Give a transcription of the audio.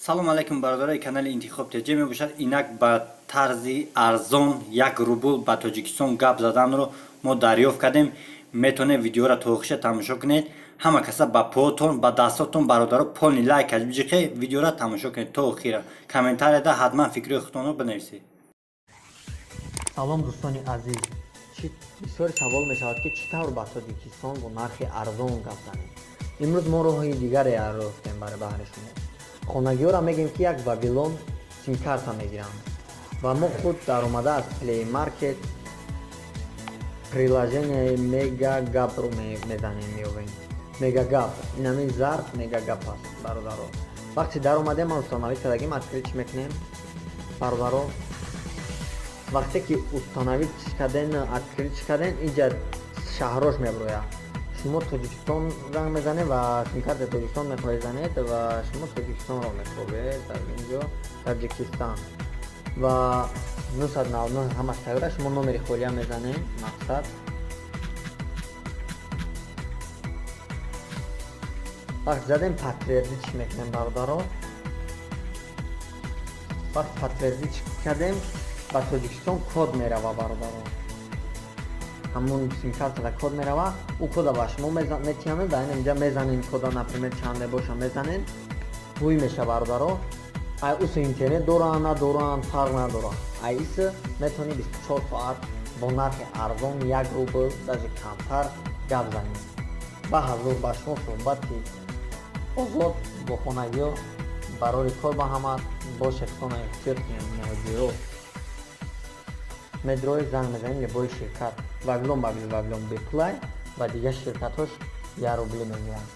Салом алайкум, бародарои канали Интихоб ТЖ мебошад. Инак ба тарзи арзон 1 рубл ба Тоҷикистон гап заданро мо дарёфт кардем. Метавонед видеоро то охиша тамошо кунед. Ҳама каса ба поотон, ба дастотон, бародаро, полный лайк биҷиқе, видеоро тамошо кунед то охира. Комментарияда ҳатман фикри худтонро бинависед. Салом, дӯстони азиз. Бисёре савол мешавад, ки чӣ тавр ба Тоҷикистон бо нархи арзон гап занем. Имрӯз мо роҳи дигаре ёфтем барои баҳри шумо. Хонагиҳоро мегӯем, ки як Вавилон симкарта мегиранд ва мо худ даромада аз Play Market приложенияи Мегагапро мезанем, меёбем. Мегагап, ин ҳамин зард Мегагап аст, бародаро. Вақте даромадем, ман установить кардагим, открыть мекунем, бародаро. Вақте ки установить карден, открыть карден, инҷа шаҳрош меброяд. Шумо Тоҷикистон занг мезанед ва симкарта Тоҷикистон мехоҳед занед ва шумо Тоҷикистонро мекобед дар инҷо, Таҷикистан, ва 999 ҳамаш тайёр аст. Шумо номери холия мезанед. Мақсад, вақт задем, подтвердить мекунем, бародаро. Вақт подтвердить кардем, ба Тоҷикистон код мерава, бародаро. Ҳамун симкартада код мерава, ӯ кода ба шумо метиҳанд. Дар инҷа мезанем кода, например, чанде боша, мезанем, ҳуй меша, бародаро. Ай уса интернет доранд, надоранд, фарқ надорад. Ай иса метавонӣ 24 соат бо нархи арзон, 1 рубл, даже камтар, гап занӣ. Ба ҳазур ба шумо суҳбати озод бо хонагиҳо. Барори кор ба ҳама бошед, хона эҳтиёт кунед. Муҳоҷиро медрои занг мезанем, любой ширкат, Вавилон, Вавилон беплай ва дигар ширкатҳош 1 рубли мегиранд.